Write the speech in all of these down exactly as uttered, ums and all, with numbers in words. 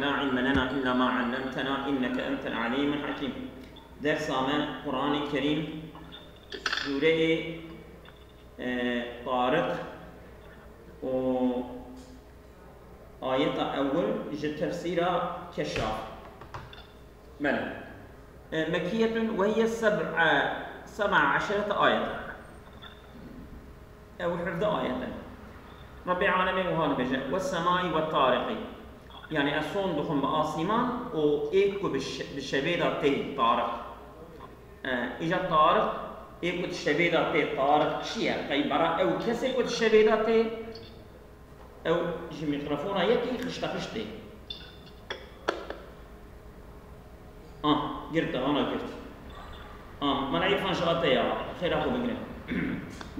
لا علم لنا إلا ما علمتنا إنك أنت العليم الحكيم. Dersa me Qur'anê Kerîm, sûreyê, e, Tariq û ayeta ewil ji tefsîra Keşaf. Belê. E, Mekkiyetun ve hiye seb'a, seb'a eşrete ayeten. Ew hevdeh ayet in. Rebbê alemê wiha dibêje, "Wessemai wettariqî." Yani ez son dixwim bi asîman û ê ku bi şe-, bi şevê de tê, Tariq. E, îca Tariq, ê ku di şevê de tê, Tariq çi ye? Qey bera ew kesê ku di şevê de tê, ew ji mîkrofona yekî xiştexişt tê. Ah, girt, ana girt. Ah, mala Îrfan ji ate ya, xêra xwe bigire.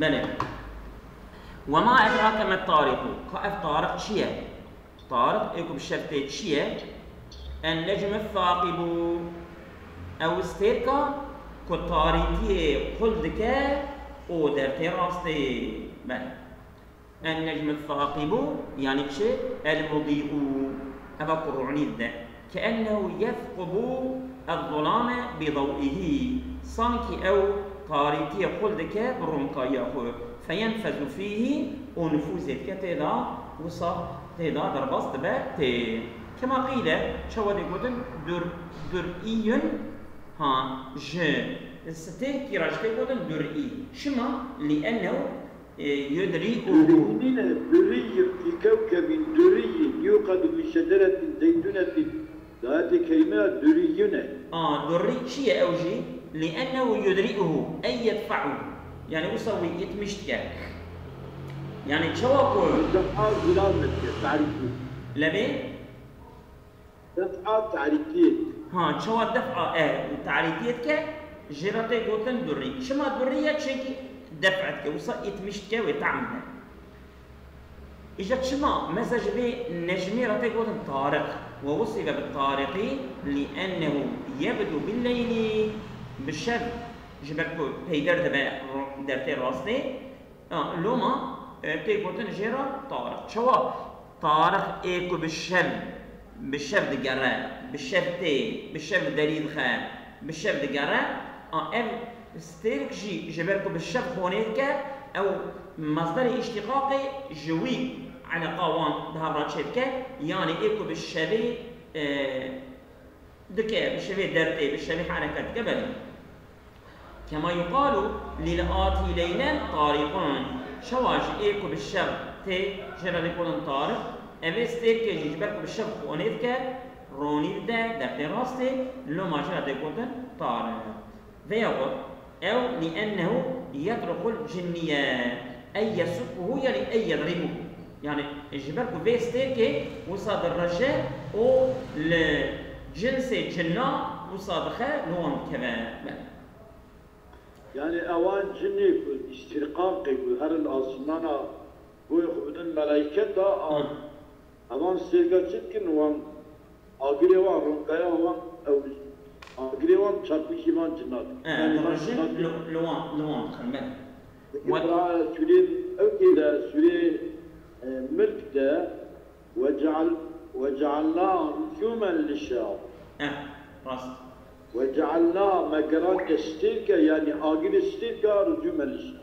Belê. Wema edrake me tariqu. Ka ev Tariq çi ye? Tariq ê ku bi şev tê çi ye? En necmu thaqibu. Ew stêrka ku tarîtiyê qul dike û dertê rastê. Belê. En-necmu thaqibu, yani çi? El-mudî'u, eva ku rûnî dide. Keennehu yethqubu ez-zulame bi daw'ihî. Sankî ew tarîtiyê qul dike bi rûnkariya xwe. Feyenfezu fîhî û nufûzê dike tê de, wisa tê de derbas dibe tê. Kema qîle, çawa tê gotin, dur-, dur'îyun, ha, ji stêrkî re jî tê gotin dur'î. Çima? Li ennehu E, yudri'uhu. Durî nîne, durî fî kewkebîn durî yuqadu min şeceretin zeytunetin. Dayetê keymeya durîyun e. A, durî çi ye ew jî? Li ennehu yudri'uhu, ey yedfa'uhu. Yani wisa wî îtmiş dike. Yani çawa ku Dif'a zilam dike, tarîfî. Lebê? Def'a tarîtiyê. Ha, çawa def'a, e, tarîtiyê dike, jê re tê gotin durî. Çima durî ye? Çimkî def'a dike, wisa îtmiş dike wê tam dide. Îja çima, mesela ji vê necmê re tê gotin Tariq. We wusîfe bi Tariqî, li ennehu yebdu billeyli, bi şev, ji ber ku peyder dibe ro-, dertê rastê. Ha, loma, e, tê gotin jê re Tariq. Çawa? Tariq ê ku bi şev, bi şev digere, bi şev tê, bi şev derî dixe, bi şev digere. A, ev stêrk jî ji ber ku bi şev xonê dike, ew masderê îştîqaqê ji wî eleqa wan di hev re çêdike, yanî ê ku bi şevê, e, dike, bi şevê dertê, bi şevê hereket dike, belê. Kema yuqalu lil atî leylen tariqun. Şewa jî ê ku bi şev tê, jê re lê gotin tariq. Evê stêrkê jî ji ber ku bi şev xonê dike, ronî dide, dertê rastê, loma jê re tê gotin tariq. Veyahut ew li ennehu yetruqul cinniye, ey yesukkuhu, yani ey yedribuhu. Yani ji ber ku vê stêrkê wisa dirije û li cinsê cinna wisa dixe, li wan dikeve. Belê. Yani ewan cinê ku îstîrqaqê ku herin asmana boyê xwe bidin melayketa, a, Hı. ewan stêrka çi dikin? Wan agirê wan, ronkaya wan, ew agirê wan çarpikî van cina dikin. E, Yani van dirijin cina dikin. li, li wan, li wan dixin, belê. Peki Wan bira sûrê, ew kê de sûrê, e, Milk de, "Ve ceal-, ve cealna rucumen lişşeyatin." Eh, rast. "Ve cealna", me geraniye stêrke, yani agirê stêrka, "rucumen lişşeyatin."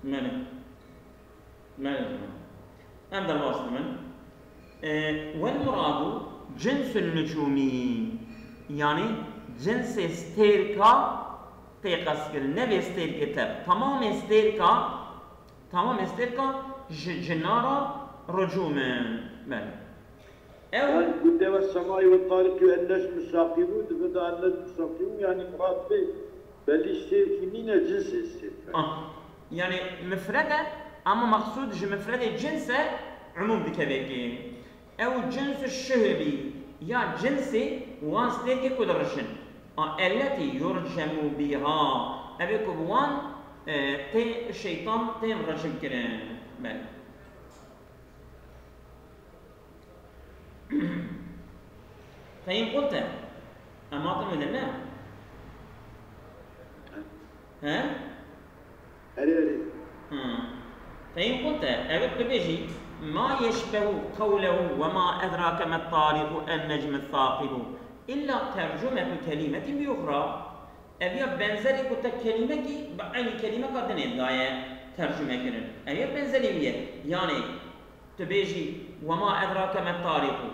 Belê. Belê. Em derbas dibin. E, "Wel muradu cinsun nucumi." Yani cinsê stêrka tê qeskirin. Ne vê stêrkê tev. Tamamê stêrka Tamamê stêrka ji cina re ricûm in. Belê. Ew Yani, gote "Ve semai ve tariki en necmu sakibu", dibe de "en necmu sakibu", yani murad bê belî stêrkî nîne, cinsê stêrka. Ah, yani mifred e, ama maqsûd ji mifredê cins e, umûm dikeve kê. Ew cins û şuhbî ya cinsê wan stêrkê ku dirijin. A, elletî yurcemû bîha. Ev ê ku bi wan, e, tê şeytan tên ricim kirin. Belê. Fehîm qulte. Em hatin wê de ne? He? Erê, erê. Ha. Fehîm qulte, ev ê tu bêjî, ما يشبه قوله وما أدراك ما الطارق النجم الثاقب إلا ترجمة كلمة بأخرى. Ev ya benzerê ku te kelîmekî bi eynî kelîmeka dinê daye tercume kirin. Ev ya benzerê wî ye. Yanî tu bêjî, "Wema edrake me tariqu."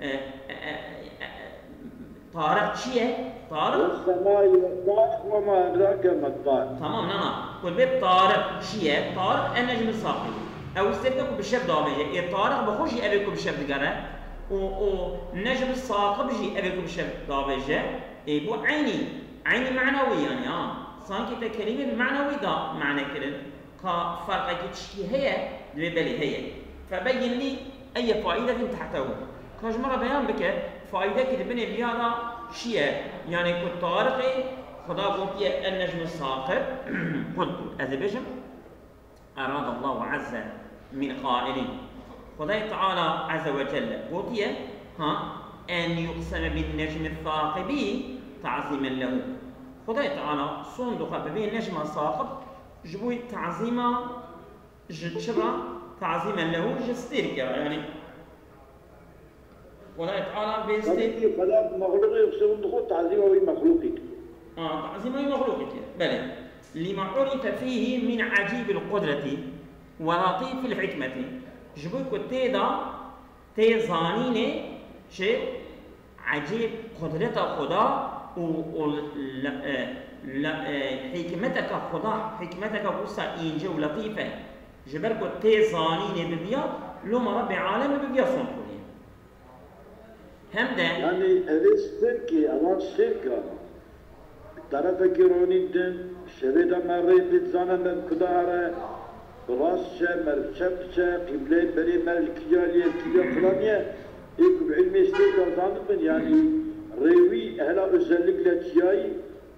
E, e, e, e, e, Tariq çi ye? Tariq. والسماء والطارق وما أدراك ما الطارق. Tamam, na, na. Ku bê tariq çi ye? Tariq en necmi saqib. Ew stêrka ku bi şev davêje. Ê tariq bi xwe jî ev ê ku bi şev digere. Û, û necmi saqib jî ev ê ku bi şev davêje. Ê, bu eynî, eynî mena wî yanî, ha. Sankî te kelîmê bi mena wî da mane kirin. Ka ferqekî tiştî heye, divê belê heye. Febeyyin lî eyye faidetin tehtehu. Ka ji min re beyan bike, faîdekî di binê viya de çi ye? Yanî ku Tariqê Xuda gotiye, "En necmu saqib." Qultu, ez ê bêjim, Eradallahu azze min qailin. Xwedayê Teala azze ve celle gotiye, ha, "En yuqseme bin necmi saqibi ta'zimen lehu." Xwedayê Teala sond dixwe bi vê necma saqib ji bo tazîma, ji çi re? Tazîmen lehu, ji stêrkê re, yanî Xwedayê Teala bê stêr- Tabii ki Xweda mexlûqê xwe dixwe tazîma wî mexlûqî kiriye. Ha, tazîma wî mexlûqî kiriye. Belê. Lima urife fîhî min ecîbil qudretî ve latîfil hikmetî. Ji bo ku tê de tê zanînê çi ecêb qudreta Xweda û, û le-, e, le-, e, hikmeteka Xweda, hikmeteka wisa înce û letîf e. Ji ber ku tê zanînê bibiya, loma Rebbê Alemê bibiya sond xwedî. Hem de Yanî evê stêrkê, evan stêrka. Bi terefekî ronî din, şevê de me rê pê dizane me bi kuda here, bi rast çe, me bi çep çe, qîbleyê berê me li kîja lî ye, kîja filan ye. Ê ku bi ilmê stêrka zanibin, yanî rê wî hela özellikle çiyayî,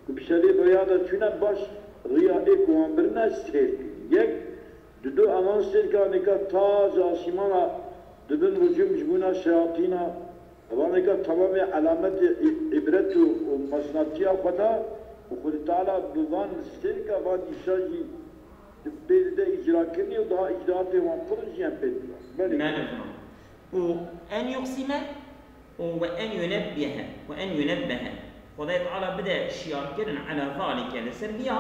ku bi şevê bi ya de çûne baş riya ê ku wan birine stêrk. Yek, Didu evan stêrka nêka ta ji asîmana dibin ricûm ji bûna şeyatîna. Evanêka temamê elametê î-, îbret û, û meznatiya Xweda û Xwedê Teala bi van stêrka van îşa jî di pê dide îcrakirinê û daha îcraatê wan pir jî em pê dide. Belê. Belê. Û en yuqsîme û ve en yunebbihe, ve en yunebbehe. Xwedayê Teala bide şiyarkirin ela zalike li ser viya,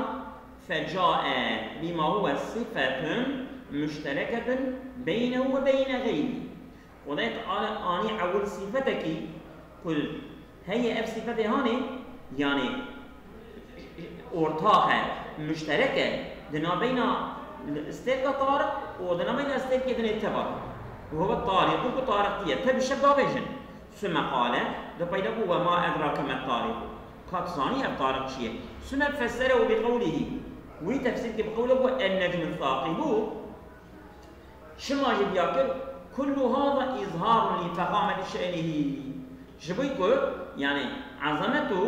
fecae bima huve sifetun muştereketun beynehu ve beyne geyrihi. Xwedayê Teala anî ewil sifetekî ku heye ev sifetê hanê, yanî ortax e, muşterek e, di navbeyna stêrka Tariq û di navbeyna stêrkê dinê teva. Û heve Tariq û ku Tariq tiye, te bi şev davêjin. Sümme qale, di peyda bû, "Ve ma edrake me Tariq." Ka tu zanî ev Tariq çi ye? Sümme fesserehu bi qewlihî. Wî tefsîr kir bi qewlê ku, "En necmu saqibu." Çima jî viya kir? Kullu hâzâ îzhârun li fexâmeti şe'nihî. Ji bo ku, yanî, ezamet û,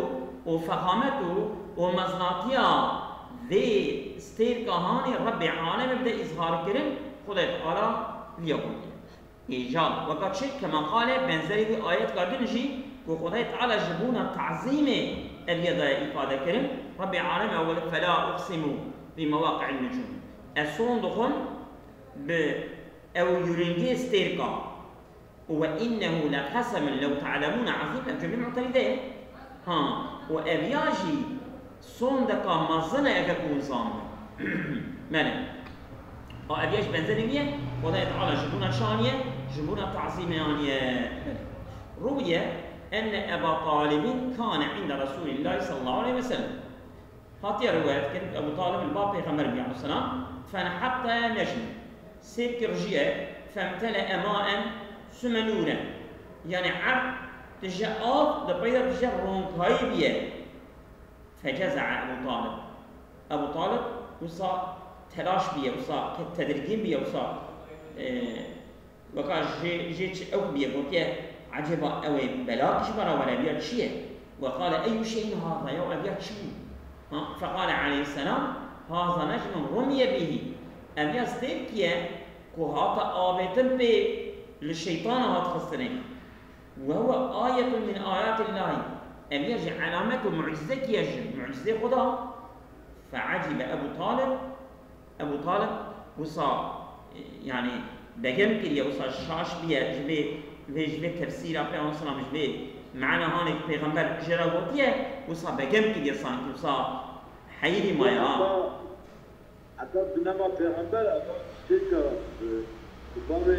û fexamet û, û meznatiya vê stêrka hanê Rebbê alemê bide îzhar kirin, Xwedê Teala viya gotiye. Îcab, weka çi? Kema qale, benzerî wî ayetka din jî, ku Xwedê Teala ji bona tazîmê ev yê daye îfade kirin, Rebbê alemê ewil, "Felâ uqsimu bi mewaqi'in nucûm." Ez son dixwim, bi ew yûrîngê stêrka. Û "Ve innehu leqesemun lew te'lemûne azîm", ev cumlê mu'terîde ye. Ha, û ev ya jî sondeka mezin e eger ku hûn zanibin. Belê. A ev ya jî benzerî wî ye, Xwedayê Teala ji bona çi aniye? Ji bona tazîmê aniye. Belê. Ruwiye enne Eba Talibin kane inde Resûlillahî sallallahu aleyhi ve sellem. Hatiye riwayet kirin, Ebu Talib li ba Pêxember bûye aleyhisselam, "Fenhatte necm." Sêr kir rijiye, "Femtele'e ma'en sümme nûren." Yanî erd tije av, li pey de tije ronkayî bûye. Feceze'e Ebu Talib. Ebu Talib wisa telaş bûye, wisa ke-, tedirgîn bûye, wisa, e, Weka jê, jê çi ew bûye, gotiye, "Ecêba ew ê belak ji me re were, ev ya çi ye?" Ve qale, "Eyyu şeyin haza, ya ev ya çi bû?" Ha, feqale aleyhisselam, "Haza necmun rumiye bihi." Ev ya stêrkî ye ku hate avêtin pê, li şeytana hat xistinê. "Ve huve ayetun min ayatillahi." Ev ya jî elamet û mucizekî ye ji mucizê Xweda. Fe'ecibe Ebu Talib, Ebu Talib wisa, e, yanî, begem kiriye, wisa şaş biye, ji vê, vê, ji vê tefsîra pê wan selam, ji vê mena hanê ki pêxember jê re gotiye, wisa begem kiriye, sankî wisa heyirî maye ha. Heta, heta binema pêxember, heta têka, e, bavê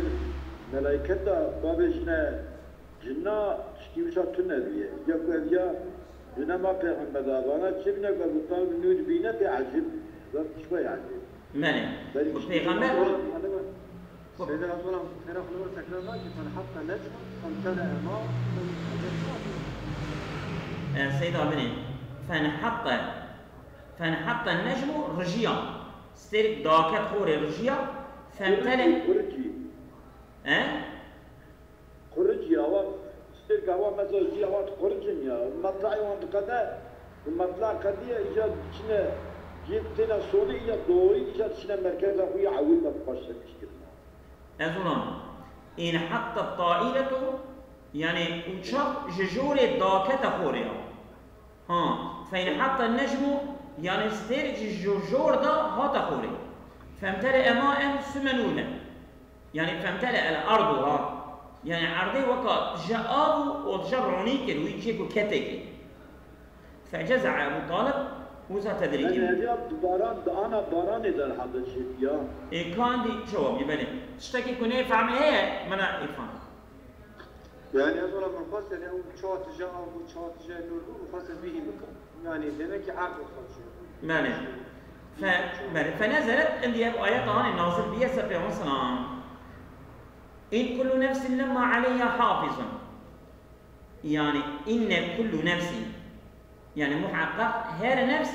melayketa, bavê jine, jina, tiştî wisa tune biye. Ya ku ev ya binema pêxember de, vana çi bine ku ev tav nû dibîne pê ecêb, zan tişt wê ecêb. Belê. Belê Bu işte pêxember bu Seyda Abdullah, Seyda Abdullah tekrar var ki, "Fenhatta necmu, femtele'e ma, E, Seyda binê, fenhatta, fenhatta necmu rijiya. Stêrk daket xorê rijiya, femtele-" Quricî. E? Quricî, awa, stêrk awa mesela jî awa quricin ya. Metla'yê wan diqede, metla qediye, îca diçine, cihê têne sonê, îca doğrî, îca diçine merkeza xwe ya ewil de xweş sekiş kirine. Ez û lan. Înhatta taîletu, yani uçak ji jorê dakete xorê ya. Ha, fenhatta necmu, yani stêrk ji jo-, jor de hate xorê. Femtele'e ma'en sumenûne. Yani femtele'el ardu ha. Yani erdê weka tije av û, û tije ronî kir, wî çêk û ketê kir. Feceze'e Ebu Talib, wisa tedrîkî. Yani ev ya baran, di ana baranê de hebe çêdiya. Ê, ka endî cewab ye, belê. Tiştekî ku nêfehmê heye, min îfam. Yani ez wala min xwest, yani ew çawa tije av bû, çawa tije nûr bû, min xwest ez bîhî bikim. Yani demek ki erd wexta çû. Belê. Fe, belê. Fenezelet, endî ev ayet hanê nazil biye ser pêxember selam. In kullu nefsin lemma aleyha hafizun. Yani inne kullu nefsin. Yani muhakkak her nefs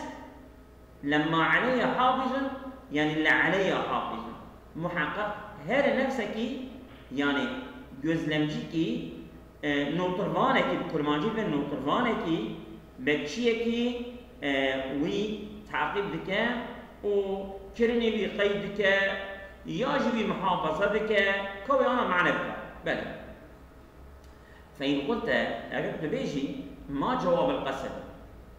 lemma aleyha hafizun, yani le aleyha hafizun. Muhakkak her nefsekî, yani gözlemcikî, e, notirvanekî, bi kurmancî ve notirvanekî, bekçiyekî, e, wî taqîb dike û kirinê wî qeyd dike, ya jî wî muhafaza dike, ka wê ana mane bike. Belê. Fe in qulte, eger tu bêjî, ma cewab el qesem.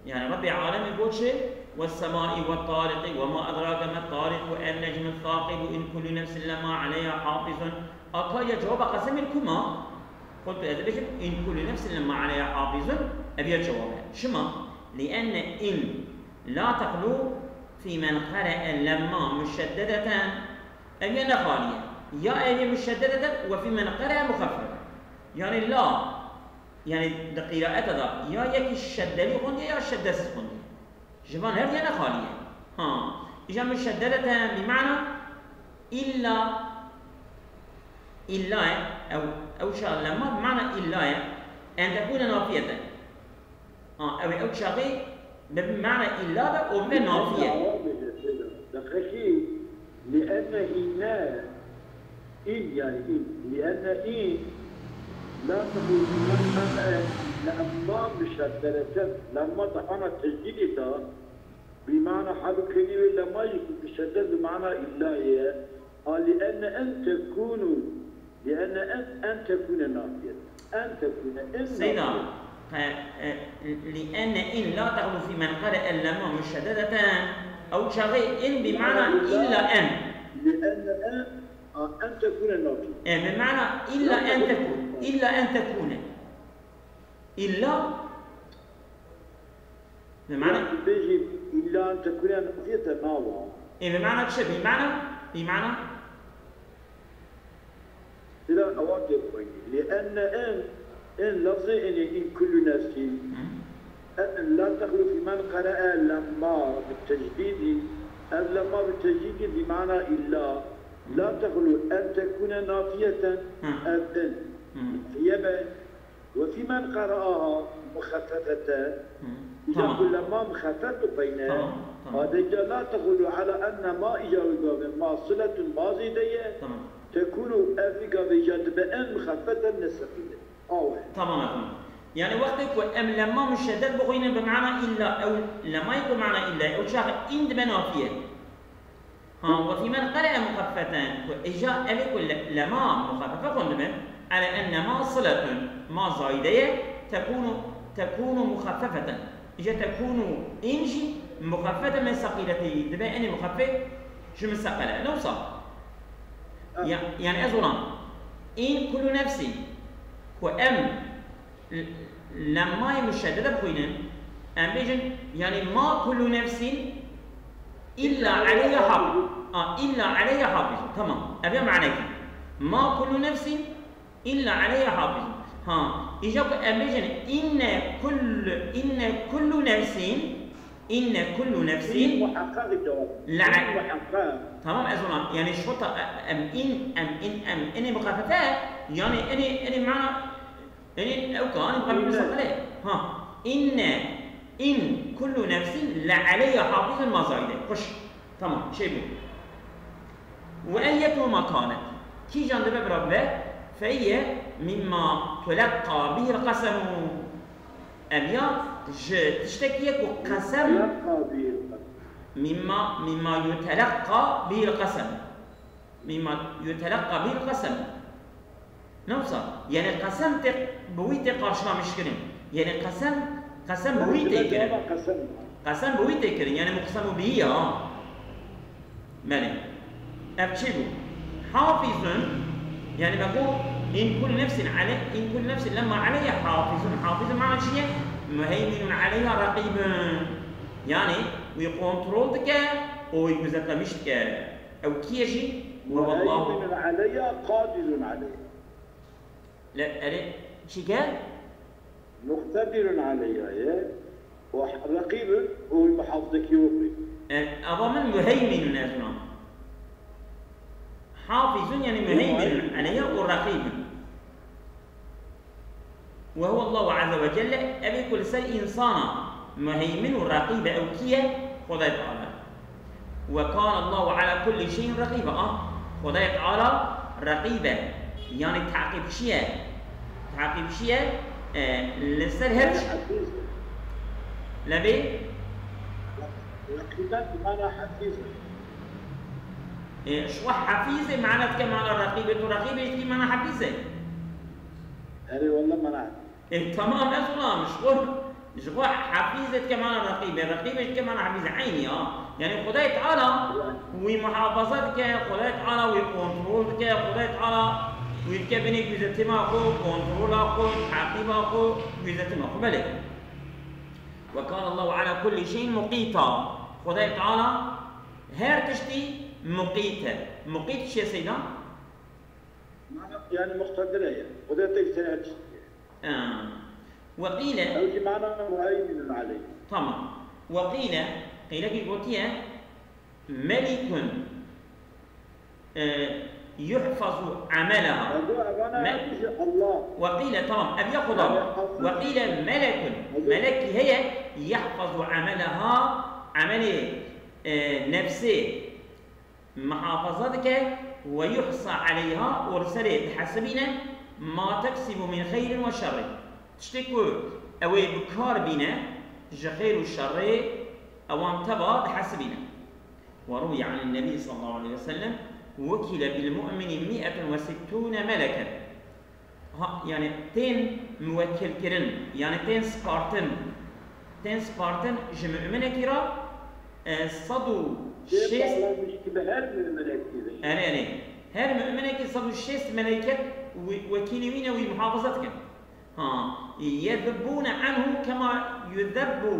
Yani Rebbê alemê got çi? Wes semai we tariqî, we ma edrake me tariqu, en necmu thaqibu, in kullu nefsin lema aleyha hafizun. A ka ya cewaba qesemê li ku ma? Qultu, ez dibêjim, in kullu nefsin lema aleyha hafizun, ev ya cewab e. Çima? Li enne in la texlu fî men qere'e lemma muşeddedeten. Ev ya ne xalî ye. Ya ev ya muşeddedeten we fî men qere'e muxeffefe. Yani la, yani di qîraete de ya yekî şeddelî xwendiye ya şeddesiz xwendiye. Ji van her diye ne xalî ye. Ha. Îja muşeddedeten bi mana illa, illa ye. Ew, ew şa lemma bi mana illa ye. En tekûne nafiyeten. Ha, ew ê ew çaxê bi mana illa be û bibe nafiye. Deqekî, li enne inne, in yani in, li enne in, la teqûl bi men qere'e lemma muşeddereten, lemma di ana tecdîdê de, bi mana hal û kenî wê lemma jî ku muşedder bi mana illa ye, a li enne en tekûnû, li enne en, en tekûne nafiyet. En tekûne, en Seyda, nafiyet. E, e, li enne in la texlu fî men qere'e lemma muşeddedeten, ew çaxê in bi mana illa en. Li enne en, a, en tekûne nafiyet. E, bi mana illa en tekûn, illa en tekûne. Illa, bi mana Ya, tu bêjî, illa an tekûne nafiyete nawa. E, bi mana çi? Bi mana, bi mana? Sila ewa tê xwendî. Li enne en, en lafzê enê in kullu nefsin. Hı. En la texlu fî men qere'e lemma bi tecdîdî. Ev lemma bi tecdîdî bi mana illa. La texlu en tekûne nafiyeten. Hı. Ev en. Hı. Fiye be. Ve fî men qere'aha muxeffefeten. Hı. Îca Tamam. ku lemma muxeffef bipeyne. Tamam, tamam. Adeta la texulu ala enne ma îca wê gavê ma siletun ma zêde ye. Tamam. Tekunu ev vî gavê îca dibe en muxeffeten ne seqîle. Awe. Tamam efendim. Yani wextê ku em lemma muşeddet bixwînin bi mana illa, ew lemmayê ku mana illa, ew çax in dibe nafiye. Ha, ve fî men qere'e muxeffeten, ku îja evê ku le-, lema muxeffefe xwendibin, ele enne ma siletun, ma zayide ye, tekûnu, tekûnu muxeffefeten. Îja tekûnu in jî muxeffete min seqîletî, dibe enê muxeffe ji min seqele. Ne wisa? Ya, yani ez olan. In kullu nefsin. Ku em l-, lemmayê muşeddede bixwînin. Em bêjin, yani ma kullu nefsin illa aleyha hafizun. A, illa aleyha hafizun. Tamam. Ev ya manekî. Ma kullu nefsin illa aleyha hafizun. Ha, îca ku em bêjin inne kullu, inne kullu nefsin, inne kullu nefsin. Muhakkak cevap. La. Muhakkak. Tamam, ez ona, yani şota, em in, em in, em inê muxafefe, yani inê, inê mana, inê ew ka, inê muxafefe. Ha, inne, in kullu nefsin la aleyha hafizun ma zayde. Xoş. Tamam, şey bu. Ve eyyetuma kanet. Kîjan dibe bira bibe, feyye mimma tulakka bihil qesemu. Ev ya ji tiştekî ye ku qesem. Tulakka bihil qesem. Mimma, mimma yutelakka bihil qesem. Mimma yutelakka bihil qesem. Ne wisa? Yani qesem tê, bi wî tê qarşilamiş kirin. Yani qesem, qesem bi wî tê kirin. Qesem. Qesem bi wî tê kirin. Yani muqsemu bihî ya. Belê. Ev çi bû? Hafizun, yani me got, in kullu nefsin ale-, in kullu nefsin lemma aleyha hafizun. Hafizun mana çi ye? Muheyminun aleyha rakibun. Yani wî kontrol dike û wî guzetlemiş dike. Ew kî ye jî? Ve wallahu. Muheyminun aleyha, qadirun aleyha. Le, erê, çi ke? Muqtedirun aleyha ye. Û reqîbun û muhafizekî wekî. E, ava min muheyminun ez ona. Hafizun yani muheyminun aleyha û reqîbun. Ve huwallahu azze ve celle, ev ê ku li ser însana muheymin û reqîb e, ew kî ye? Xwedayê Teala. Ve kâne Allahu ala kullî şeyin reqîba. Ah, Xwedayê Teala reqîb e. Yani teqîbçî ye. Teqîbçî ye, e, li ser her tişt. Levê? Reqîbe bi mana hefîz e. E, ji xwe hefîzê mana dike mana reqîbê, tu reqîbê jî dikî mana hefîzê. Erê, wele mana hefîz. E, tamam, ez ulam, ji xwe, ji xwe hefîzê dike mana reqîbê, reqîbê dike mana hefîzê, eynî ya. Yani Xwedayê Teala wî muhafaza dike, Xwedayê Teala wî kontrol dike, Xwedayê Teala wî dike binê guzetima xwe, kontrola xwe, teqîba xwe, guzetima xwe. Belê. Ve kâne Allahu ala kullî şeyin muqîta. Xwedayê Teala her tiştî muqît e. Muqît çi ye seyda? Mana, yani muqtedir e. Qudretê li ser her tiştî ye. Ha. Ve qîle. Ew jî mana muheyminun aleyh. Tamam. Ve qîle, qîlekî gotiye, melikun, e, yuhfazu ameleha. Ew got, evana Me-, hepî ji Allah. Ve qîle, tamam, ev ya Xuda. Ve qîle melekun. Melekî heye, yahfazu ameleha, amelê, e, nefsê. Muhafaza dike, ve yuhsa aleyha, û li serê dihesibîne, ma teksibu min xeyrin ve şerrin. Tiştê ku ew ê bi kar bîne, ji xeyr û şerrê ewan teva dihesibîne. Ve ruwiye anin Nebî sallallahu aleyhi ve sellem, wukile bil mu'mini mi'etun ve sittûne meleken. Ha, yani tên muwekil kirin, yani tên spartin, tên spartin ji müminekî re, e, sed û şêst. Bağlanmış gibi her müminekî de. Erê, erê. Her müminekî sed û şêst meleyket wî, wekîlî wî ne, wî muhafaza dikin. Ha, yezubûne anhu kema yuzebbu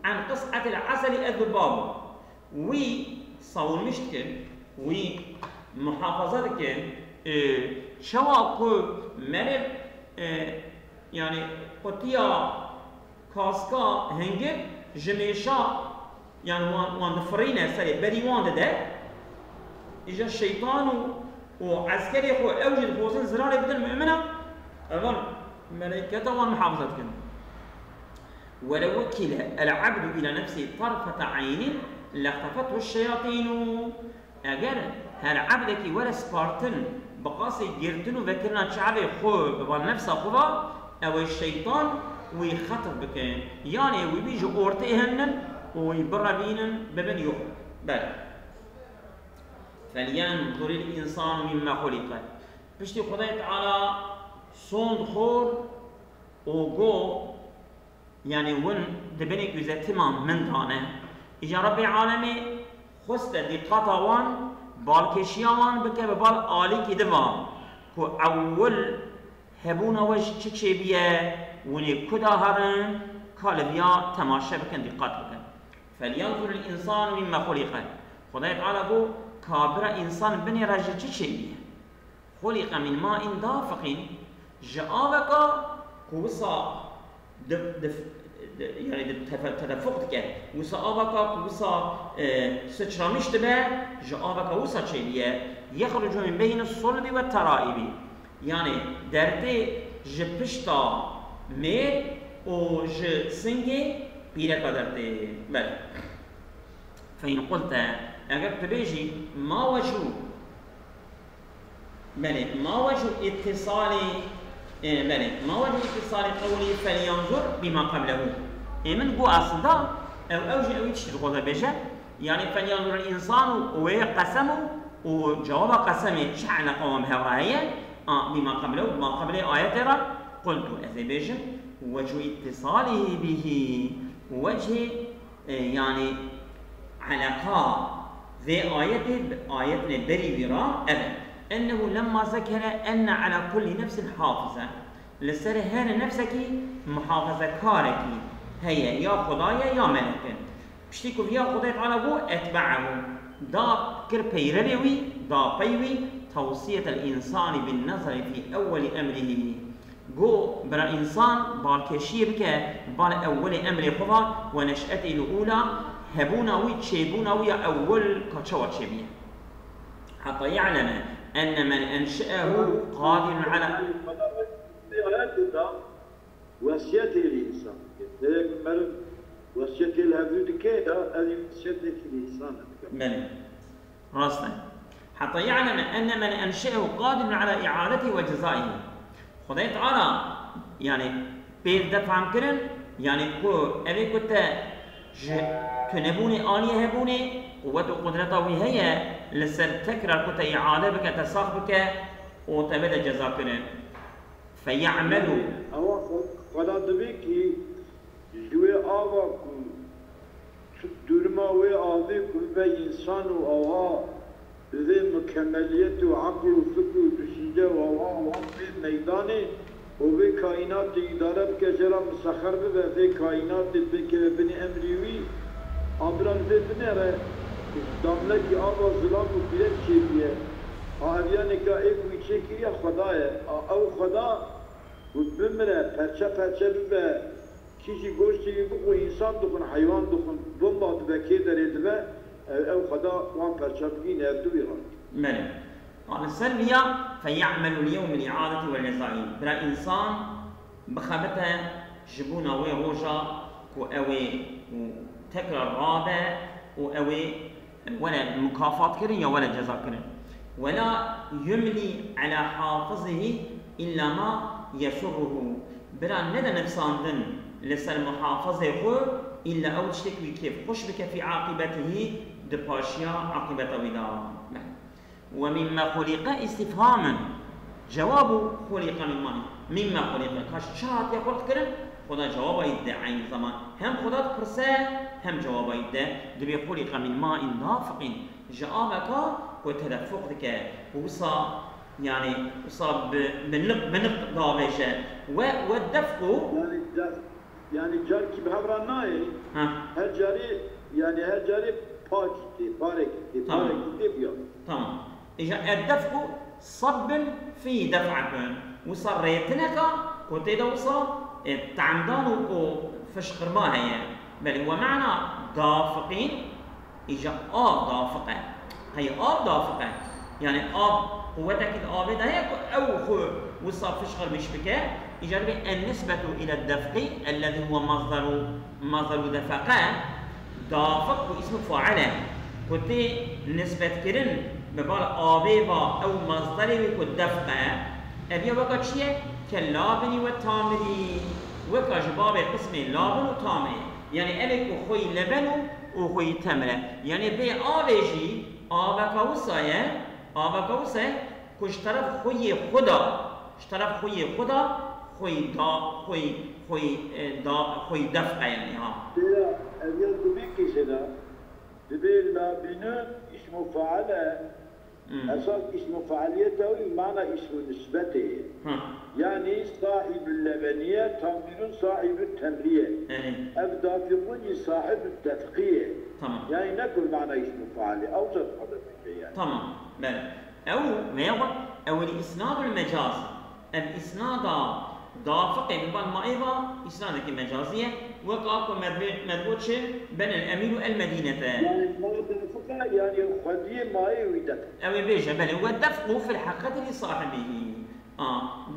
an qis'atil aseli ezzubbabu. Wî savunmiş dikin, wî muhafaza dikin, e, çawa ku merê, e, yani qutiya kaska hingir ji mêşa, yani wan, wan difirîne serê, berî wan dide, îja şeytan û, û eskerê xwe ew jî dixwazin zirarê bidin mumina, evan meleyketa wan muhafaza dikin. Welew wekîle el-abdu îla nefsî tarfete eynin lextefethu şeyatînu. Eger her ebdekî were spartin bi qasî girtin û vekirina çavê xwe bi van nefsa xwe ve, ew ê şeytan wî xetf bike. Yanê wî bî ji ortê hinin û wî birevînin bibin yox. Ber. Felyenzuril însanu mimme xuliqe. Piştî Xwedayê Teala sond xwar û got, yani hûn di binê guzetima min de ne. Îca Rebbê Alemê xweste dîqata wan Balkêşiya wan bike bi bal alîkî diva ku ewil hebûna we ji çi çêbiye, winê ku de herin, ka li viya temaşe bikin, dîqat bikin. فلينظر الإنسان مما خلق. Xwedayê Teala got, ka bira însan binêre ji çi çêbiye? خلق من ماء دافق. Ji aveka ku wisa di, di, di, yani di tefe-, tedefuq dike. Wisa aveka ku wisa, e, sıçramış dibe, ji aveka wisa çêbiye. يخرج من بين الصلب والترائب. Yani dertê ji pişta mêr û ji singê pîreka dertê. Belê. فإن قلت, eger tu bêjî, ما وجه Belê, ما وجه اتصال, e, belê, ما وجه اتصال قولي فلينظر بما قبله. Ê min got aslında, ew, ew jî ew tiştî dixwaze bêje. Yani فلينظر الإنسان û wê qesem û, û cewaba qesemê çi eleqa wan bi hev re heye? A, بما قبله, ma qeblê ayetê re, قلت, ez ê bêjim, وجه اتصاله به, wecihê E, yani eleqa vê ayetê bi ayetê berî wî re ev e. أنه لما ذكر أن على كل نفس حافظا. Li ser her nefsekî muhafezekarekî heye, ya Xwedayê ya melek e. Piştî ku viya Xwedayê Teala bû, etbe'ehu, da kir peyrevê wî, da pey wî, توصية الإنسان بالنظر في أول أمره. Go, bira însan balkêşiyê bike bal ewwelê emrê xwe va ve neş'etî li ûla, hebûna wî, çêbûna wî ya ewwel ka çawa çêbûye. Heta ya'leme enne men enşe'ehu qadirun ala. Wesiyetê li însan dike. Gerek meriv wesiyetê li hevdû dike ya, ev wesiyetê li însan dike. Belê. Rast e. Heta ya'leme enne men enşe'ehu qadirun ala i'adetî ve cezaihi. Xwedayê Teala, yani, pê de fehm kirin, yani, ku evê ku te ji tunebûnê anîye hebûnê, quwet û qudreta wî heye, li ser tekrar ku te îade bike, te sax bike û te bide ceza kirin. Feya'melu. Ewa Xweda divê ki ji wê ava ku, ji duruma wê avê ku bibe însan û ewa bi vê mukemeliyetê û eql û fikr û düşünce û ewa wan vê meydanê û vê kaînatê îdare bike, jê re misexer bibe, vê kaînatê bikeve binê emrî wî, a bira li vê binêre damlekî ava zilam û pîrek çêbûye. A ev yanê ka ê ku wî çêkiriye Xweda ye. A ew Xweda Ku bimire, perçe perçe bibe, kî jî goştê wî bixwe, însan dixwin, heywan dixwin, bomba dibe, kê derê dibe, ew, ew Xweda wan perçe bigihîne, ev du wî rast. Belê. A li ser viya, feya'melu li yewmil i'adeti wel cezai. Bira însan bixebite ji bona wê roja ku ew ê tekrar rabe û ew ê were mukafat kirin ya were ceza kirin. Wela yumli ala hafizihi illa ma yesurruhu. Bira nede nifsandin li ser muhafizê xwe, illa ew tiştê ku wî kêf xweş bike fî aqibetihi, di paşiya aqibeta wî de. Ve mimme xuliqe îstîfhamin. Cewabu xuliqe min manî. Mimme xuliqe. Ka ji çi hatiye xulq kirin? Xweda cewaba wî dide eynî zeman. Hem Xweda dipirse, hem cewaba wî dide. Dibê xuliqe min ma'in dafiqin. Ji aveka ku tedefuq dike. Wisa, yani, wisa bi, bi niq, bi niq davêje. We, we defqu. Yani, def-, yani, carkî bi hev re nayê. Ha. Her carê, yani, her carê pakî tê, parekî tê, Tamam. parekî tê biya. Tamam. Îja eddefqu sabbin fî def'etun. Wisa rêtineka ku tê de wisa, e, temdan û, û fişqirma heye. Belê, we mena dafiqîn, îja av dafiq e. Hey, av dafiq e. Yani av quwetekî di avê de heye ku ew xwe wisa fişqirmiş bike. Îja dibê en nisbetu ile defqî ellezî huwe mazdaru, mazdaru defeqe. Dafiq ku îsmu fail e, ku tê nisbetkirin bi bal avê va ew mazderê wê ku defq e, ev ya weka çi ye? Ke labinî we tamirî, weka ji bavê qismê labin û tamirê. Yani ev ê ku xweyî leben û, û xweyî temir e. Yani vê avê jî aveka wisa ye, aveka wisa ye ku ji teref xweyê xwe de, ji teref xweyê xwe de, xweyî da, xweyî, xweyî, e, da, xweyî defq e yani ha. Têra, ev ya di vê qîzê de, Dibê labînun îsmu fail e, Esas îsmu fealiyeta wî mana îsmu nisbetê ye. Yanî sahibul lebeniye, tanbîrun sahibul temriye. Ev dafiqûn jî sahibul defqî ye. Tamam. Yanî ne ku mana îsmu fealî, ew zat xwe dibêje yani. Tamam. Belê. Ew veya ew îsnadul mecaz. Ev îsnada dafiqê min ban maê va îsnadekî mecazî ye. Wek a ku me dibê, me digot çi? Benel emîru el medînete. Yani ma dafiqa yani xwediyê mayê wî def. Ew ê bêje, belê. Ve defqu fil heqîqeti li sahibihî. A,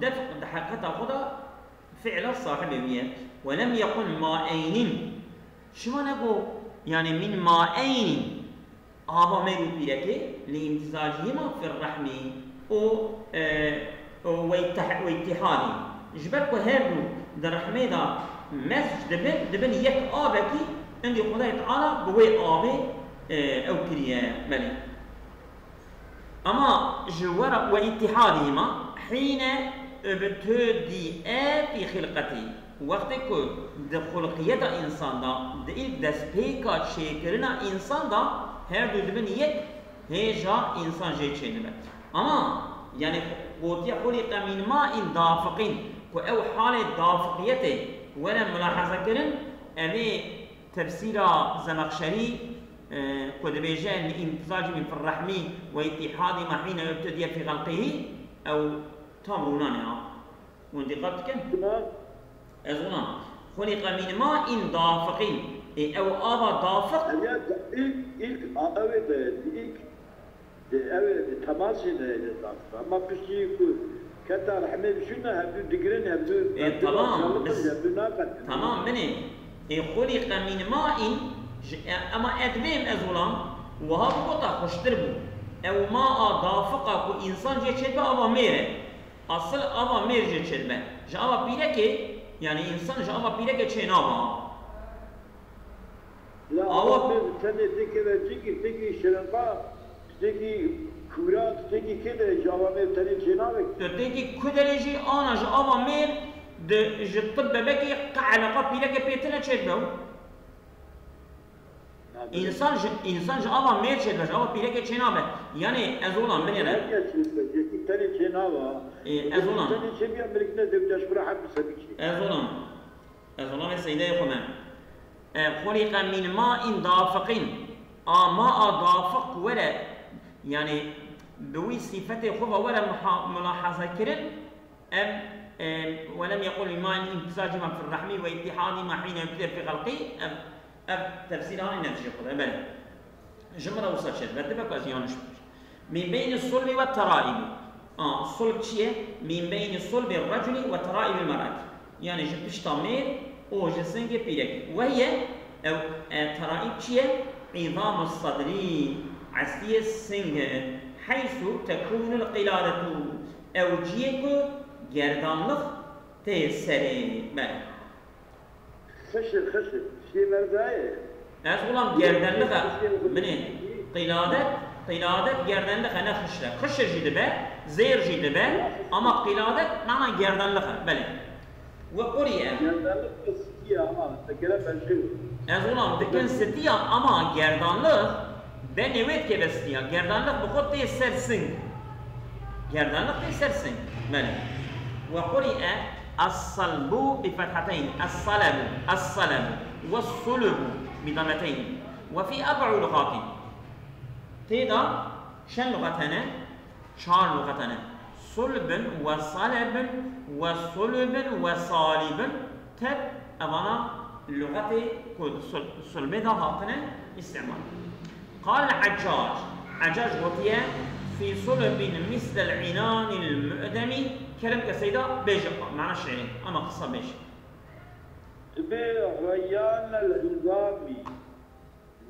defq di heqîqeta xwe de fiila sahibê wî ye. Ve lem yekun ma eynin. Çima nego, yani min ma eynin? Ava mêr û pîrekê, li îmtizacihîma fir rehmî û, e, û weyteh-, weytihadî. Ji ber ku her du di rehmê de mezc dibin, dibin yek avekî, indî Xwedayê Teala bi wê avê, e, ew kiriye, belê. Ama ji wera we îtîhadî ma hîne ibtudîe fî xilqetî. Wextê ku di xulqiyeta însan de, di îlk destpêka çêkirina însan de her du dibin yek, hêja însan jê çêdibe. Ama, yani, gotiye xulîqe mîn maîn dafiqîn, ku ew halê dafiqiyetê were milahaza kirin, evê tefsîra Zemexşerî, e, ku dibêje, "Li îmtizacî min fir rehmî we îtîhadî ma hîne ibtudîye fî xelqîhî", ew tam rûnane ha. Hûn dîqat dikin? Tamam. Ez ona. Xuliqe min maîn dafiqîn. Ê, ew ava dafiq. Ev ya di ilk, ilk a-, ew ê de, di ilk, di ew ê, di temasê de, de dafiq. Ama piştî ku keta rehmê bişûna, hevdû digirin, hevdû, Ê, hevdû tamam, çalibin, biz, hevdû naqetin. Tamam, binê. Ê, xuliqe min maîn, ji, e, ema edbêm ez olam, wiha bigota xweştir bû. Ew ma a dafiqa ku însan jê çêdibe ava mêr e. Asil ava mêr jê çêdibe. Ji ava pîrekê, yani însan ji ava pîrekê çênabe. Ya ava, ava mêr tenê têkeve cîkî, têkî şirinqa, têkî kûra, têkî kê de ji ava mêr tenê çênabe. Tu têkî ku derê jî ana ji ava mêr di, ji tib bebekê qe eleqa pîrekê pê tine çêdibe. Însan ji, însan ji ava mêr çêdibe, ji ava pîrekê çênabe. Yanî ez olam binêre. Her kes çêdibe, yekî tenê çênabe. Ê, ez olam. Tenê çêbiya mirik ne zewceş bira her bi sebî çê. Ez olam. Ez olam ê seydeyê xwe me. E, xuliqe min maîn dafiqîn. A ma a dafiq were, yanî bi wî sîfetê xwe ve were muha-, mulahaze kirin. Em, em, "Ve lem yekul min maîn imtizacî ma fir rehmî ve îtîhadî ma hîne yubtedî fî xelqî", ev, ev tefsîra hanî ne dijî xwe de, belê. Ji min re wisa çêdibe, dibe ku ez yanlış bibêjim. Min beynî sulbî ve teraîbî. A, sulb çi ye? Min beynî sulbî reculî ve teraîbî mer'etî. Yani ji pişta mêr û ji singê pîrekî. Ve hiye, ew, e, teraîb çi ye? Îzamu sedrî, estiyê sing e. Heysu tekûnul qîladetu. Ew ciyê ku gerdanlix tê serê me. Xişir, xişir. Şê merza ye. Ez ulan gerdenlix e. Binê. Qîladet, qîladet gerdenlix e, ne xişir e. Xişir jî dibe, zêr jî dibe, ama qîladet mana gerdenlix e. Belê. Ve quriye. Gerdanlix sitiye ama, te gere benşê. Ez ulan dikin sitiya ama gerdanlix benê wê dikeve sitiya. Gerdanlix bi xwe tê ser sing. Gerdanlix tê ser sing. Belê. Ve quriye es-salbu bi fethateyn. Es-salabu. Es-salabu. Ve sulubu bi dameteyn. Ve fî erba'u lugatin. Tê de çend lugat hene? Çar luxet hene. Sulbin ve salebin ve sulubin ve salibin. Ted evana luxetê ku sul-, sulbê de hatine îstîmal. Qal Eccac. Eccac gotiye, "Fî sulubin mislel înanil mu'demî." Kerem ke seyda bêje, mana şiirê, ama qisa bêje. Dibê reyanel îzamî.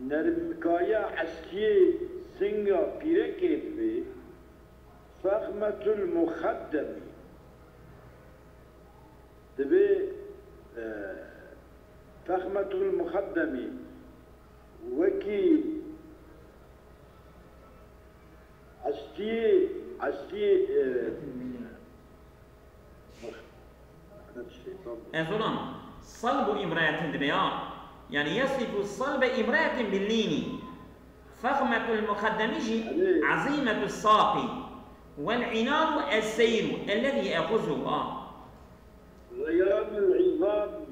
Nermkaya estiyê singa pîrekê divê fexmetul muxeddemî. Divê, e, fexmetul muxeddemî wekî estiyê, estiyê, e, Ez olam, salbu imraetin dibe ya. Yani yasifu salbe imraetin bil lînî. Fexmetul muxeddemî jî Elê. Ezîmetus saqî. Wel înalu es seyru ellezî yexuzuhu. A. Xeyanul îzamî.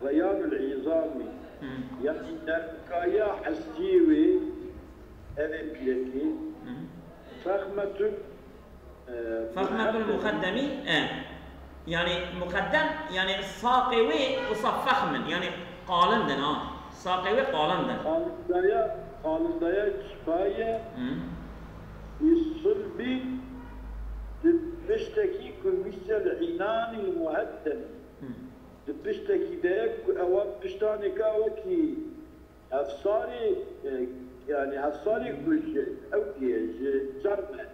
Xeyanul îzamî. Hı. Yanî nermkaya hestiyê wê, ev ê pîrekê. Hı. Fexmetul, e, Fexmetul muxeddemî. Muxeddemî, e. Yanî muxeddem, yanî saqê wê wisa fexm in, yanî qalin din, ha. Saqê wê qalin din. Qalindaya, qalindaya çipaye, Hı. Û sulbî di piştekî ku misel înanî muheddem. Hı. Di piştekî de ye ku ewa piştanêka wekî hefsarê, e, yanî hefsarê ku ji ew diye, ji çerm e.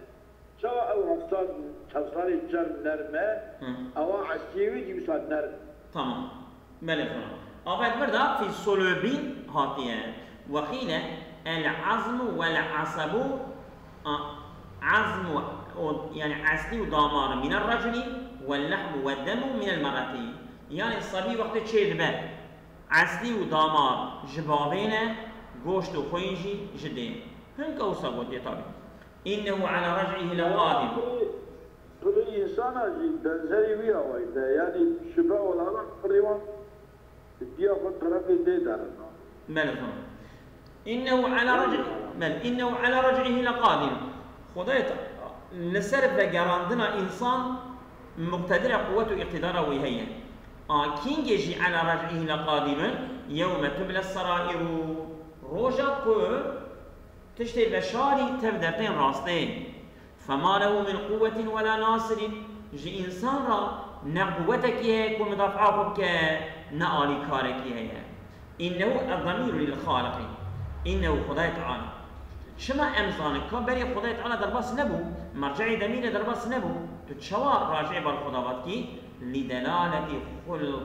Çawa ew hefsar, hefsarê çerm nerm e, Hı. Ewa hestiyê wî jî wisa nerm. Tamam. Belê xwe. Ava di vir de fî solobîn hatiye. Wexîle el azmu wel asabu, a, azmu û, yanî eslî û damar mîne racilî, wel lehmu we demu mîne mer'etî. Yanî sebî wextê çê dibe, eslî û damar ji bavê ne, goşt û xwîn jî ji dê. Hinka wisa gotiye tabî. Înnehu ala rac'ihi leqadir. Pirî, pirî însana jî benzerî wî awayî de. Yanî şibe olarak pirî wan diya xwe terefê dê derin. Belê xwe. Înnehu ala rac'i-, belê, înnehu ala rac'ihi leqadir. Xwedayê Te-, li ser vegerandina însan muqtedir e, quwet û îqtidara wî heye. A kîngê jî ala rac'ihi leqadirun, yewme tubla serairu. Roja ku tiştê veşarî tev dertên rastê. Fema lehu min quwwetin wela nasirîn, ji însan re ne quwetekî heye ku midafea xwe bike, ne alîkarekî heye. Înnehu eddemîru lil xaliqî. Înnehu Xwedayê Teala. Çima em zanin ka berê Xwedayê Teala derbas nebû, merceê demîrê derbas nebû, tu çawa racê ber Xweda ve dikî? Lî delaleti xul-,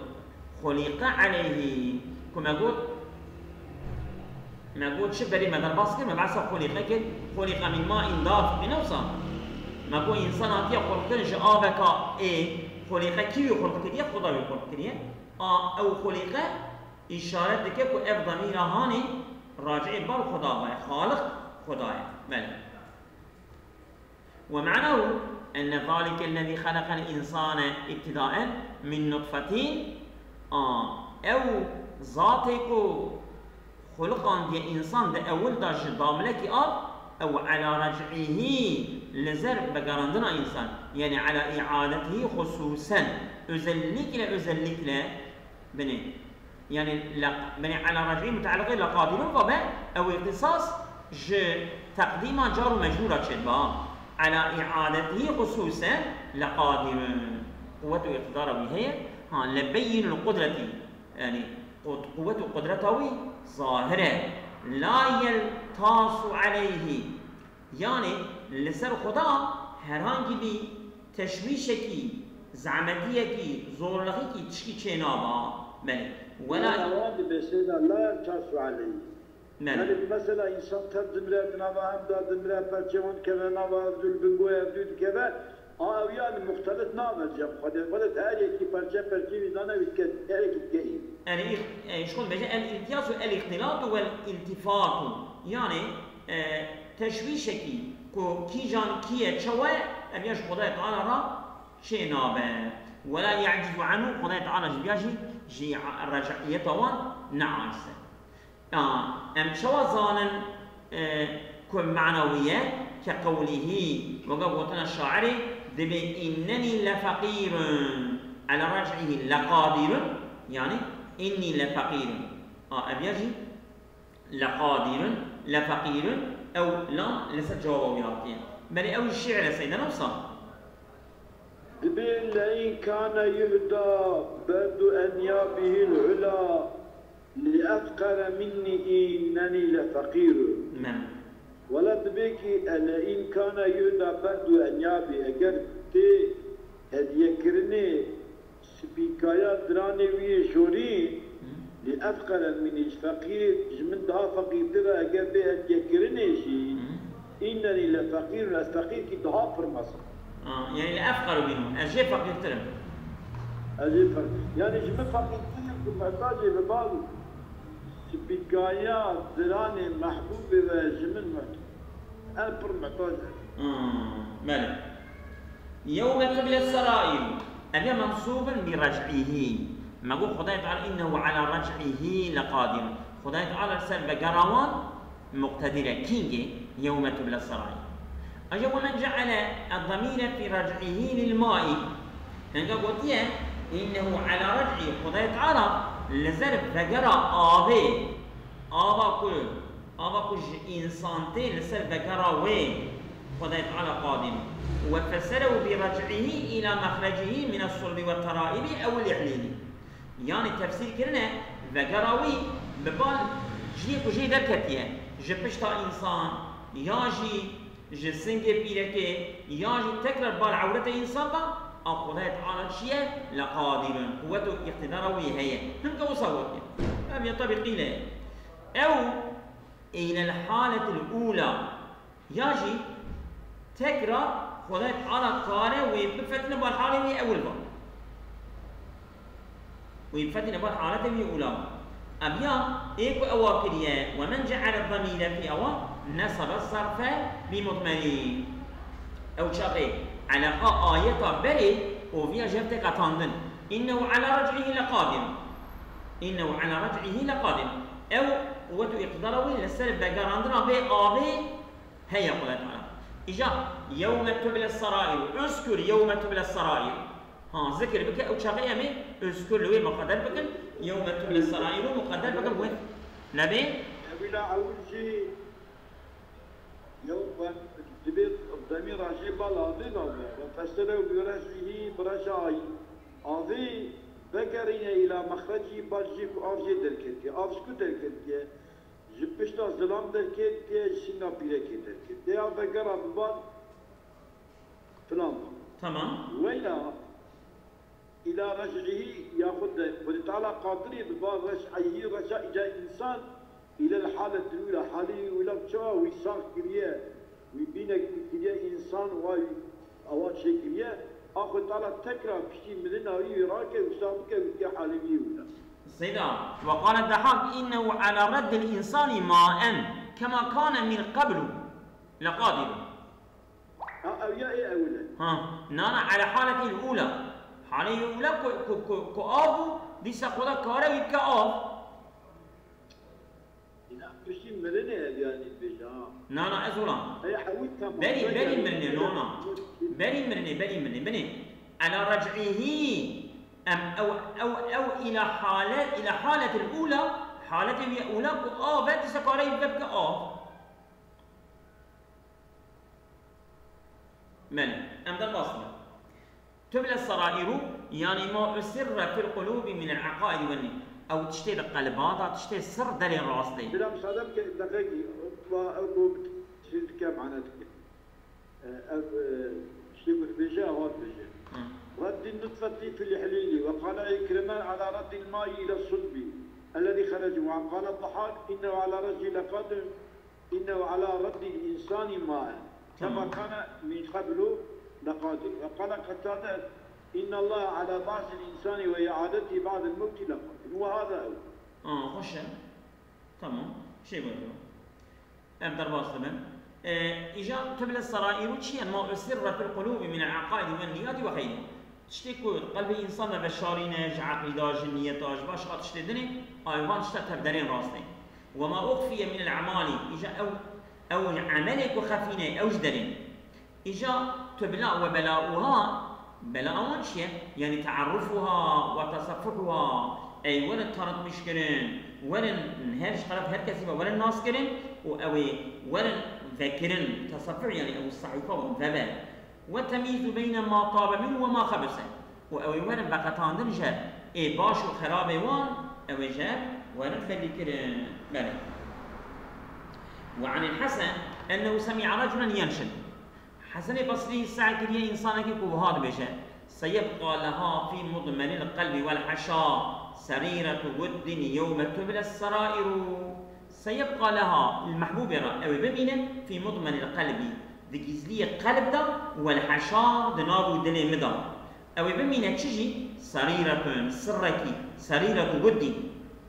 Xuliqe aleyhî. Ku me got, me got çi berî me derbas kir, me behsa xuliqe kir. Xuliqe min main dafiq, ne wisa? Me got însan hatiye xulqkirin ji aveka ê. Xuliqe kî wî xulq kiriye? Xuda wî xulq kiriye. A, ew xuliqe îşaret dike ku ev demîra hanê racê ber Xuda be. Xaliq Xuda ye. Belê. ومعناه أن ذلك الذي خلق الإنسان ابتداء من نطفة، a, ew zatê ku xuliqandiye însan di ewil de ji damilekî av, ew ala rec'ihî, li ser vegerandina însan, yani ala i'adetihî xususen, özellikle, özellikle, binê. Yani, le-, binê ala rec'î mutealliqê leqadirun ve be, ew îxtisas ji teqdîma car û mecrûra çêdibe. Ala i'adetihî xususen leqadirun. Quwet û îqtidara wî heye. Ha, lebeyinul qudretî. Yani, qud-, quwet û qudreta wî zahir e. La yeltasu aleyhî. Yani, li ser Xuda herhangî bî teşwîşekî, zehmetiyekî, zorlixîkî tişkî çênabe. Belê. Wela Wela wan dibe sêda la yeltasu aleyhî. Belê. Yani, mesela, însan tev dimire, di nava hem de dimire, perçê wan dikeve, nava ev du, li bingoya ev du dikeve, a ew yani muxtelit nabe cem Xwedê. Xwedê her yekî perçe perçê wî dane wî dike, her yekî dike î. Yani, îx-, e, ji xwe dibêje el-îltiyas û el-îxtilatu wel-îltifatu. Yani, e, teşwîşekî ku kîjan kî ye, çawa ye, ev ya ji Xwedayê Teala re çê nabe. Wela ya'cizu anhu, Xwedayê Teala ji viya jî, ji rec'iyeta wan ne aciz e. A, em çawa zanin, e, ku mana wî ye? Ke qewlihî, weke gotina şairê, dibê, "Înnenî lefeqîrun, ala rec'ihî leqadirun", yani, "Înnî lefeqîrun". A, ev ya jî leqadirun, lefeqîrun, ew lam li ser cewaba wî hatiye. Belê ew jî şi'r e seyda, ne wisa? Dibê, "Lein kana yuhda berdu enyabihil ula li efqere minnî înnenî lefeqîrun." Mem. Wela dibê kî, "Lein kana yuhda berdu enyabî", eger tê hediyekirinê spîkaya diranê wî yê jorî, Hı. Li efqere minnî, ji feqîrê, ji min daha feqîrtir e, eger bê hediyekirinê jî, Hı. Înnenî le feqîrun, ez feqîrkî daha pir mezin. A, yani le efqeru minhu, ez jê feqîrtir im. Ez jê feqîr. Yani ji min feqîrtir im ku mehtajê bi bal Bîkaya diranê mehbûbê ve ji min muht-, ez pir muhtac im. Hmm, belê. Yewme tubla seraîr. Ev ya mensûbin bi rec'ihî. Me got Xwedayê Teala innehu ala rec'ihî leqadir. Xwedayê Teala ser vegera wan muqtedir e. Kîngê yewme tubla seraîr. Aja we men ceale eddemîre fî rec'ihî lil maî. Hinga gotiye innehu ala rec'ihî. Xwedayê Teala li ser vegera avê. Ava ku, ava ku ji însan tê li ser vegera wê Xwedayê Teala qadir. Ve feserehu bi rec'ihî ila mexrecihî mine sulbi ve teraîbî ew lîhlîlî. Yanî tefsîr kirine, vegera wî bi bal ciyê ku jê derketiye, ji pişta însan, ya jî ji singê pîrekê, ya jî tekrar bal ewreta însan ba, a Xwedayê Teala çi ye? Leqadirun. Quwet û îqtidara wî heye. Hinka wisa gotiye. Ev ya tebî qîle ye. Ew îlel haletil ûla. Ya jî tekrar Xwedayê Teala kare wê bifetine bal halê wî ewil ba. Wê bifetine bal haletê wî ûla ba. Ev ya ê ku ewa kiriye, we men ceale demîre fî ewa nesebe serfe bi mudmerî. Ew çaxê eleqa ayeta berê û viya ji hev tê qetandin. Înnehu ala rec'ihî leqadir. Înnehu ala rec'ihî leqadir. Ew quwet û îqtidara wî li ser vegerandina vê avê heye Xwedayê Teala. Îja yewme tubla seraîr, uzkur yewme tubla seraîr. Ha, zikir bike, ew çaxê em ê uzkur li wê muqedder bikin, yewme tubla seraîr û muqedder bikin wê. Nebê? Ewila ewil jî yew we dibê demîra jê bal avê bavê. Ve fesere û bi rec'ihî bi rec'ayî. Avê vegerîne îla mexrecî bal jê ku av jê derketiye. Av ji ku derketiye? Ji pişta zilam derketiye, ji singa pîrekê derketiye. Ya vegera bi bal filan bû. Tamam. Weyla îla rec'ihî yaxud de Xwedê Teala qadirê bi bal rec'ihî reca îca însan île li haletil ûla, halê wî ûla çawa wî sax kiriye, wî bînek kiriye însan, wa wî awa çêkiriye, a Xwedê Teala tekrar piştî mirina wî wî rake û sax bike wî diye halê wî ûla. Seyda, ve qale Dehak innehu ala reddil insani maen kema kane min qeblu leqadir. Ha, ew ya ê ewil e. Ha, nana ala haletil ula. Halê ula ku, ku, ku, ku av bû, dîsa Xweda kare wî bike av. Îna piştî mirinê ev yanî dibêje ha. Nana ez wila. Hey hewî tamam. Berî, berî mirinê, nana. Berî mirinê, berî mirinê. Binê. Ala rec'ihî. Em ew, ew, ew îla hale, îla haletil ula, haletê wî ula ku av e, dîsa kare wî bike av. Belê, em derbas bin. Tubla serairu, yanî ma usirre fil qulubi minel eqaidi ve nî. Ew tiştê di qelba de, tiştê sir derê rastê. Bila misade bike, deqekî, va ew ku tiştê dike, mane dike. E, ev, e, tiştê ku dibêje, ewa dibêje. Hı. Reddî nutfetî fil ihlîlî, ve qala Îkrimen ala reddîl maî île sulbî, ellezî xerec, ve qala Dehak, innehu ala rec'ihî leqadir. إنه على رد الإنسان ما كما كان من قبل لقادر. وقال قتادة: إن الله على بعث الإنسان وإعادته بعد الموت لقادر. وهذا أول. Aa, xweş e. Tamam. Şey gotiye. Em derbas dibin. E, îca tubla serairu çi ye? Ma usirre fil qulubi min el eqaidi ve niyati ve xeyrî. Tiştê ku qelbê însan de veşarîne, ji eqîda, ji niyeta, ji başqa tiştê dinê, ay van tişta tevderên rastê. Wema uxfiye minel emali, îja ew, ew emelê ku xefîne, ew ji derê. Îja tubla we belauha, bela wan çi ye? Yanî tearrufuha we teseffuhuha, ey werin tanitmîş kirin, werin her ji xeref her kesî ve werin nas kirin û ew ê werin vekirin, teseffuh yanî ew sehîfa wan vebe. Ve temîzu beyne ma tabe minhu ve ma xebise. Û ew ê werin veqetandin ji hev ê baş û xerabê wan, ew ê ji hev werin xelîkirin. Belê. Ve anil Hesen ennehu semî'a reculen yenşid. Hesenê Basrî seh kiriye însanekî ku wiha dibêje, seyebqa leha fî mudmenil qelbi vel heşa serîretu wuddin yewme tubla serairu. Seyebqa leha, li mehbûbê re ew ê bimîne, fî mudmenil qelbî, di gîzliyê qelb de, wel heşa, di nav û dilê min de. Ew ê bimîne çi jî? Serîretun, sirrekî, serîretu guddî.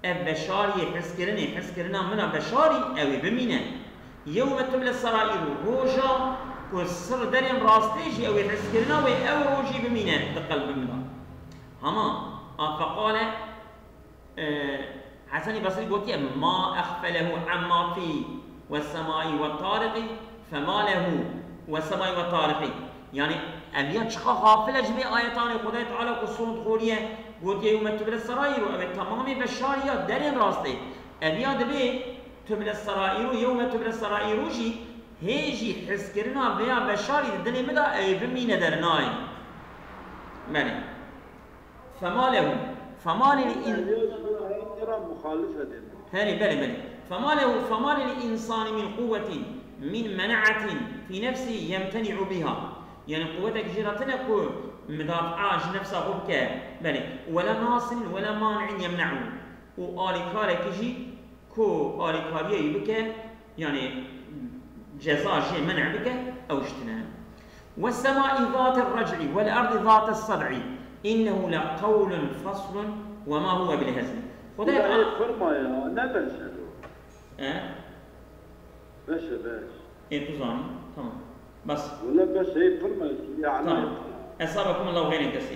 Ev beşariyê hizkirinê, hizkirina min a beşarî, ew ê bimîne. Yewme tuble serairu, roja ku sir derên rastê jî ew ê hizkirina wê, ew rojî bimîne di qelbi min de. Hema, a feqale, e, Hesenî Basrî gotiye, "Ma exfelehu emma fî ve semai ve tariqi, fema lehu ve semai ve tariqi." Yani, ev ya çiqa xafil e ji vê ayetanê Xwedayê Teala ku sond xoriye, gotiye, "Yewme tuble serairu", ev ê temamê beşariya derên rastê. Ev ya dibê tuble serairu, yewme tuble serairu jî hê jî hizkirina vêya beşarî di dilê min de ew ê bimîne dernayê. Belê. Fema lehu, fema lil in- Ev ya ji wan heyî tira muxalif e dê min. Herê, belê, belê. Fema lehu, fema lil insani min quwwetin, min menaetin fi nefsî yemteni'u biha. Yani quwwetek jê re tine ku midafaa ji nefsa xwe bike. Belê. Wela nasirin, wela mani'in yemne'u. Û alîkarekî jî ku alîkariyê wî bike, yani ceza jê men'e bike, ew ji tine. Ve semai zati rec'i vel ardi zati sed'i, innehu le qewlun faslun ve ma huve bil hezli. Xwedayê Teala. Ê, firma ya, ne beşer o. E? Beş e, beş. Ê, tu zanî. Tamam. Bas. Wele beş e, firma, yani. Tamam. Esabekum Allahu xeyren kesîr.